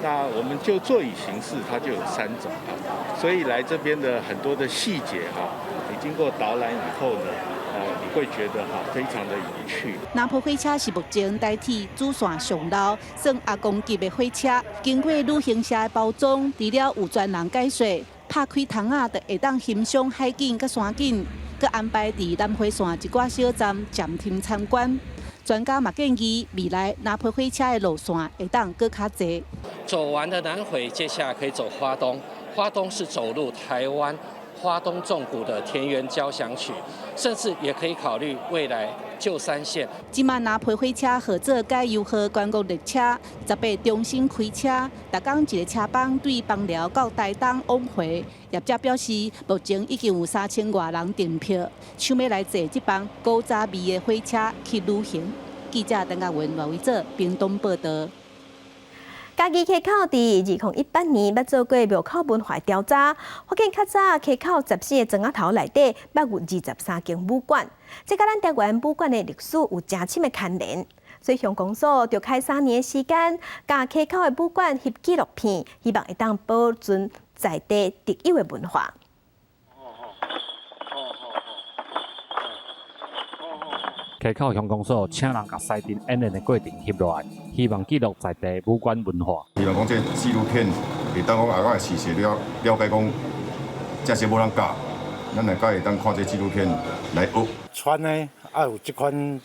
S23: 那我們就座椅形式，它就有三種啊。所以來這邊的很多的細節哈，你經過導覽以後呢，你會覺得哈非常的有趣。
S21: 藍皮火車是目前台鐵主線上老算阿公級的火車，經過旅行社的包裝，除了有專人解說。拍開窗仔就會當欣賞海景佮山景，閣安排佇南迴線一寡小站暫停參觀。專家嘛建議，未來藍皮火車的路線會當閣較濟。
S24: 走完的南迴，接下來可以走花東。花東是走入台灣花東縱谷的田園交響曲，甚至也可以考慮未來舊山線。
S21: 這馬藍皮火車號做解憂號觀光列車，18重新開車，逐工一个車班對枋寮到台東往回。業者表示，目前已經有3000外人訂票，想欲來坐這班古早味的火車去旅行。記者鄧家文、賴偉哲屏東報導。
S1: 嘉義溪口佇2018年捌做過廟口文化調查，發現較早溪口14个莊仔頭內底，捌有23間武館，這佮咱台灣武館的歷史有誠深的牽連。所以鄉公所就開3年的時間，共溪口的武館翕紀錄片，希望會當保存在地特有的文化。
S25: 溪口鄉公所請人共西鎮演練的過程翕落來，希望記錄在地武館文化。
S26: 希望講這紀錄片會當講後仔事實了了解講，這些無人教，咱來才會當看這紀錄片來學。
S27: 傳的愛有這款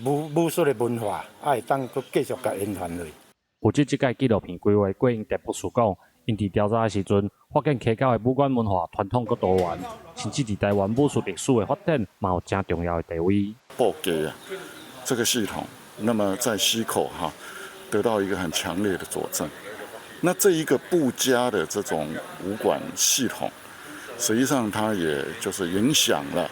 S27: 武術的文化，愛會當閣繼續共延傳落去。
S25: 負責這屆紀錄片規劃郭英哲博士講， 𪜶佇調查的時陣，發現溪口的武館文化傳統閣多元，甚至佇臺灣武術歷史的發展，嘛有誠重要的地位。
S2: 步家啊，這個系統，那麼在溪口哈，得到一個很強烈的佐證。那這一個步家的這種武館系統，實際上它也就是影響了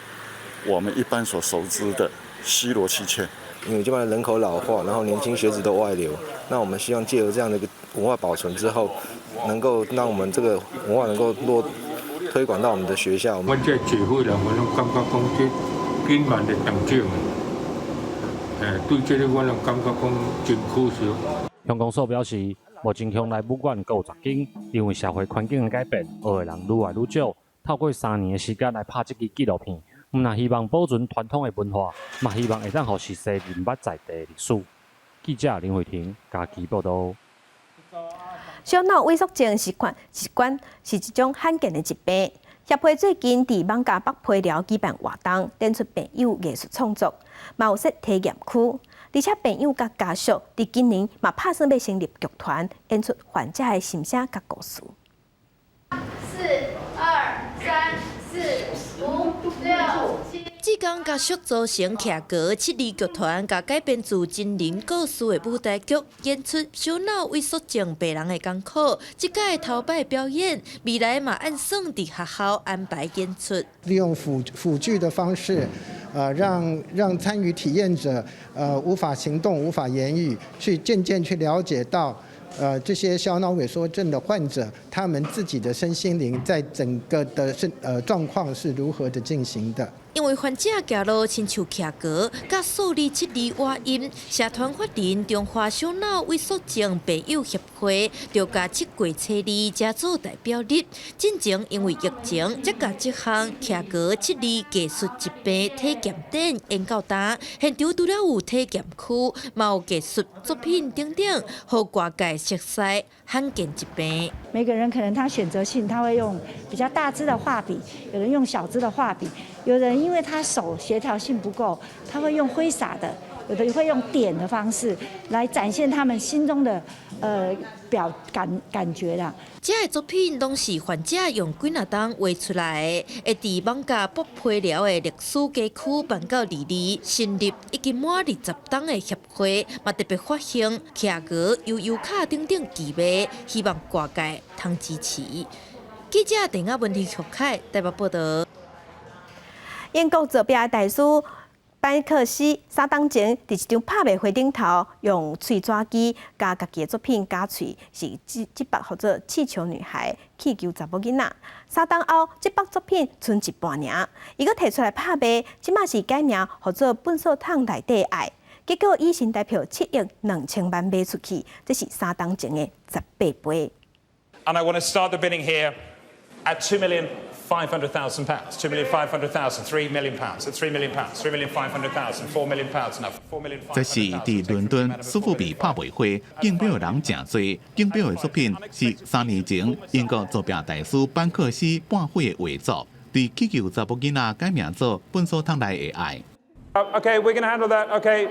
S2: 我們一般所熟知的西螺七簽。
S5: 因為這邊人口老化，然後年輕學子都外流，那我們希望借由這樣的一個文化保存之後，能夠讓我們這個文化能夠落推廣到我們的學校。
S7: 阮這協會人，我攏感覺講這緊慢的成長，對這個我攏感覺講真可惜。
S25: 鄉公所表示，目前鄉內武館閣有10間，因為社會環境的改變，學的人愈來愈少。透過3年的時間來拍這支紀錄片，毋但希望保存傳統的文化，嘛希望會當予世世認捌在地的歷史。記者林慧婷家己報導。
S1: 小腦萎縮症是款是款是一種罕見的疾病。協會最近佇艋舺北皮寮舉辦活動，展出病友藝術創作，嘛有設體驗區，而且病友佮家屬佇今年嘛拍算欲成立劇團，演出患者的心聲佮故事。
S8: 四、二、三、四、五、六、七。
S11: 志工家屬組成徛閣七字劇團，共改編自真人故事的舞台劇演出小腦萎縮症病人的艱苦。這屆頭擺表演，未來嘛按算佇學校安排演出。
S12: 利用輔具的方式，讓參與體驗者，無法行動、無法言語，去漸漸去了解到，這些小腦萎縮症的患者，他們自己的身心靈在整個的身狀況是如何的進行的。
S11: 因為患者行路親像徛閣，佮數字七字倚音，社團法人中華小腦萎縮症病友協會就共七月初二才做代表日。進前因為疫情，才共這項徛閣七字藝術疾病體驗展延到今。現場除了有體驗區，嘛有藝術作品等等，予外界熟悉罕見疾病。
S13: 每個人可能他選擇性，他會用比較大支的畫筆，有人用小支的畫筆，有人因為他手協調性不夠，他會用揮灑的，有的會用點的方式來展現他們心中的表感覺啦。
S11: 這个作品攏是患者用幾若冬畫出來的，會佇艋舺剝皮寮的歷史街區辦到二二，成立已經滿20冬的協會，嘛特別發行徛閣悠悠卡等等旗賣，希望外界通支持。記者鄧亞文、邱凱台北報導。
S1: 英國造壁大師班克西3冬前，佇一場拍賣會頂頭，用喙紙機共家己的作品加喙，是這這幅號做《氣球女孩》氣球查某囡仔。3冬後，這幅作品賰一半爾，伊閣提出來拍賣，這馬是改名號做《糞掃桶內底愛》，結果以新台票7億2千萬賣出去，這是3冬前的18倍。
S14: And I want to start the bidding here at £2,500,000, £2,500,000, £3 million, at £3 million, £3,500,000, £4 million, now 4 million.
S15: 這是佇倫敦蘇富比拍賣會競標的人誠濟，競標的作品是3年前英國造壁大師班克西半毀的畫作，佇氣球查某囡仔改名做《糞掃桶內的愛》。
S14: Okay, we're gonna handle that. Okay.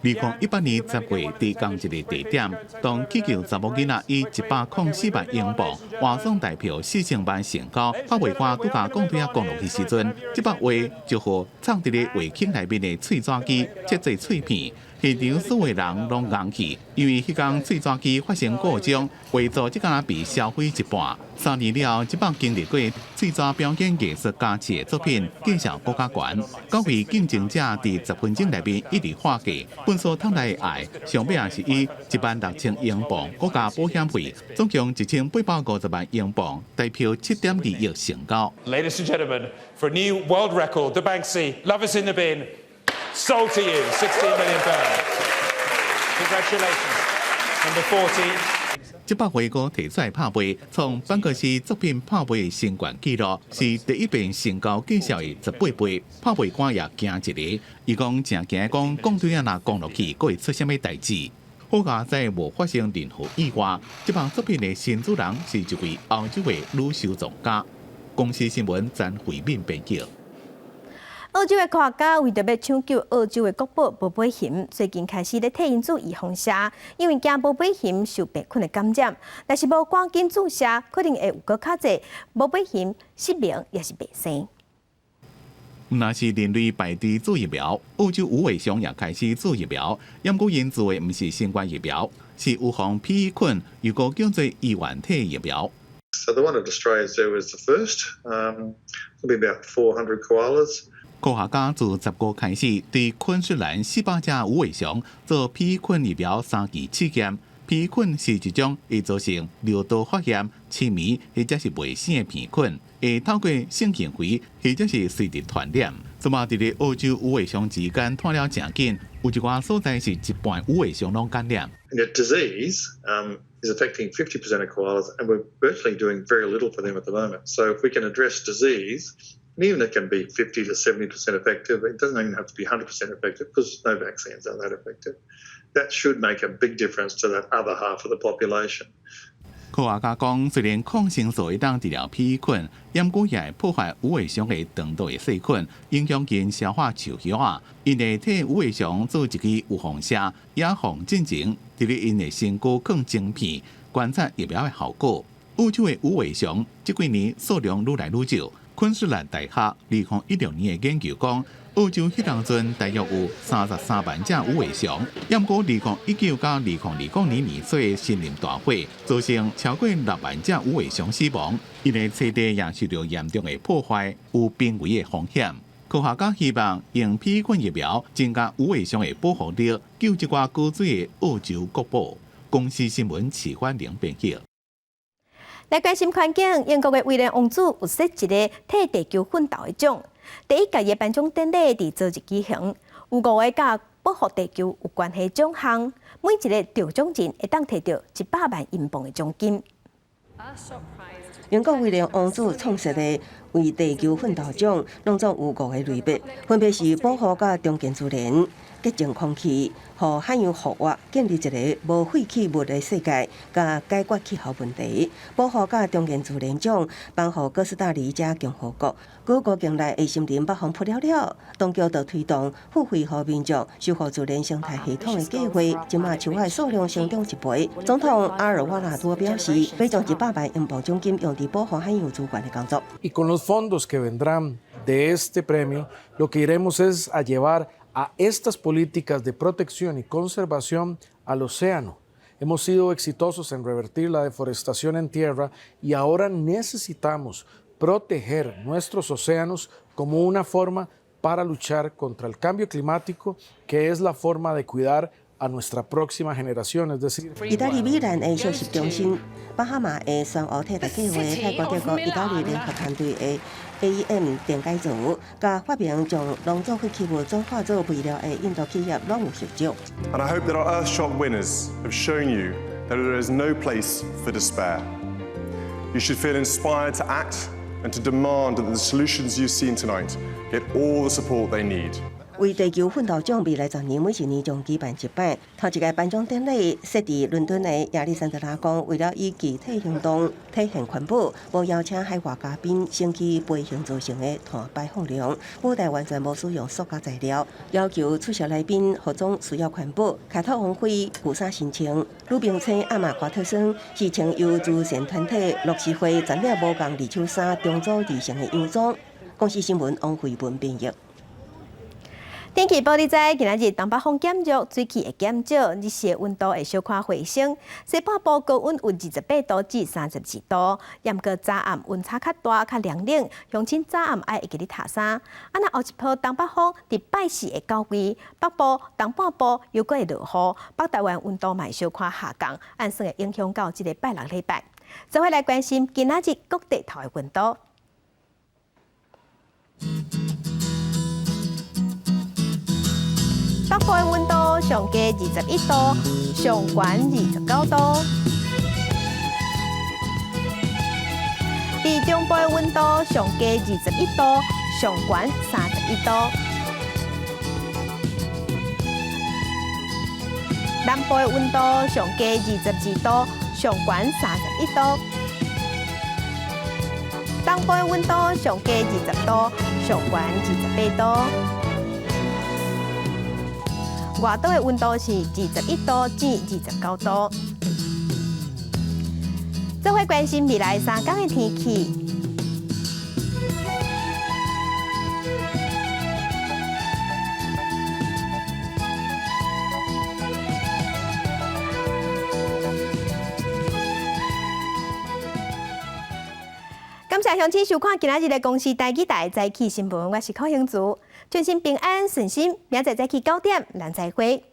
S15: 2018年10月，佇仝一個地點，當氣球查某囡仔以104萬英鎊換算台票4000萬成交，拍賣官拄共鋼錘仔摃落去時陣，這幅畫就予藏佇咧畫框內面的喙紙機切做碎片。現場所有人攏愣去，因為彼工喙紙機發生故障，畫作才敢若被銷毀一半。3年了後，這幅經歷過喙紙表演藝術加持的作品，價數閣較懸。九位競爭者佇10分鐘內面一直喊價，糞掃桶內的愛，上尾也是以16,000英鎊，閣加保險費，總共1850萬英鎊，台票7.2億成交。
S14: Ladies and gentlemen, for a new world record, the Banksy Love is in the bin, sold to you, £16 million. Congratulations, number 14.
S15: 這幅畫閣提出來拍賣，創班克西作品拍賣的新懸紀錄，是第一遍成交價數的18倍。拍賣官也驚一下，伊講誠驚講鋼錘仔若摃落去，閣會出啥物代誌？好佳哉無發生任何意外。這幅作品的新主人是一位歐洲的女收藏家。公視新聞詹慧敏編輯。
S1: 澳洲的科學家為著欲搶救澳洲的國寶無尾熊，最近開始咧替𪜶注預防射，因為驚無尾熊受病菌的感染。若是無趕緊注射，可能會有閣較濟無尾熊失明，抑是袂生。
S15: 毋但是人類排隊注疫苗，澳洲無尾熊也開始注疫苗。毋過𪜶注的毋是新冠疫苗，是預防披衣菌，又閣叫做衣原體疫苗。
S3: So the one at Australia Zoo is the first. There'll be about 400 koalas.
S15: 科學家自10月開始對昆士蘭400隻無尾熊做披衣菌疫苗三期試驗。披衣菌是一種會造成尿道發炎、痴迷或者是袂死的病菌，會透過性行為或者是垂直傳染。這馬佇咧澳洲無尾熊之間湠了誠緊，有一寡所在是一半無尾熊攏感染。
S3: And the disease is affecting 50% of koalas, and we're virtually doing very little for them at the moment. So if we can address disease, and even it can be 50 to 70% effective, it doesn't even have to be 100% effective because no vaccines are that effective. That should make a big difference to that other half of the population.
S15: 科學家講，雖然抗生素會當治療披衣菌，毋過也會破壞無尾熊的腸道的細菌，影響𪜶消化樹葉仔。𪜶會替無尾熊做一支預防射，也防進前佇咧𪜶的身軀囥晶片，觀察疫苗的效果。澳洲的無尾熊這幾年數量愈來愈少。昆士蘭大學2016年的研究講，澳洲彼當陣大約有33萬隻無尾熊，毋過2019佮2020年年初的森林大火，造成超過6萬隻無尾熊死亡，𪜶的棲地也受著嚴重的破壞，有瀕危的風險。科學家希望用披衣菌疫苗增加無尾熊的保護力，救這寡高水的澳洲國寶。公視新聞齊歡玲編輯。
S1: 來關心環境，英國的威廉王子有設一个替地球奮鬥的獎。第一屆的頒獎典禮佇昨日舉行，有五个佮保護地球有關係獎項，每一个得獎人會當提著100萬英鎊的獎金。
S10: 英國威廉王子創設的為地球奮鬥獎，攏總有五個類別，分別是保護佮重建自然、潔淨空氣、予海洋復活、建立一个無廢棄物的世界，佮解決氣候問題。保護佮重建自然獎頒予哥斯達黎加共和國。該國境內的森林北風撲了了，當局就推動付費予民眾修復自然生態系統的計劃，這馬樹仔數量成長一倍。總統阿爾瓦拉多表示，欲將100萬英鎊獎金用佇保護海洋資源的工作。
S16: Y con los fondos que vendrán de este premio, lo que iremos es a llevar a estas políticas de protección y conservación al océano. Hemos sido exitosos en revertir la deforestación en tierra y ahora necesitamos proteger nuestros océanos como una forma para luchar contra el cambio climático, que es la forma de cuidar a nuestra próxima generación, es decir，
S10: 意大利米蘭的小息中心，巴哈馬的珊瑚替代計劃，泰國德國、意大利聯合團隊的 AEM 電解槽，佮發明將農作廢棄物轉化做肥料的印度企業，攏有獲獎。
S17: And I hope that our Earthshot winners have shown you that there is no place for despair. You should feel inspired to act and to demand that the solutions you've seen tonight get all the support they need.
S10: 為地球奮鬥獎未來10年每一年將舉辦一擺。頭一屆頒獎典禮設佇倫敦的亞歷山德拉宮，為了以具體行動體現環保，無邀請海外嘉賓，先去飛行造成的碳排放量。舞台完全無使用塑膠材料，要求出席來賓服裝需要環保。凱特王妃舊衫新穿，女明星阿瑪華特森是穿由慈善團體樂施會全領無仝二手衫重組而成的洋裝。公視新聞王慧文編譯。
S1: 天氣報你知，今仔日東北風減弱，水汽會減少，日時溫度會小可回升。西半部高溫有28度至32度，毋過早暗溫差較大，較涼冷。鄉親早暗愛會記得疊衫。啊，若後一波東北風佇拜四會到位，北部、東半部又閣會落雨，北台灣溫度嘛會小可下降，按算會影響到這个拜六禮拜。做伙來關心今仔日各地頭的溫度。北部的溫度上低21度，上懸29度。佇中部的溫度上低21度，上懸31度。南部的溫度上低22度，上懸31度。東東部的溫度上低20度，上懸28度。外島的溫度是21度至29度。做伙關心未來3天的天氣。感謝鄉親收看今仔日的公視台語台早起新聞，我是柯興竹，全心平安順心，明仔載早起9點，咱再會。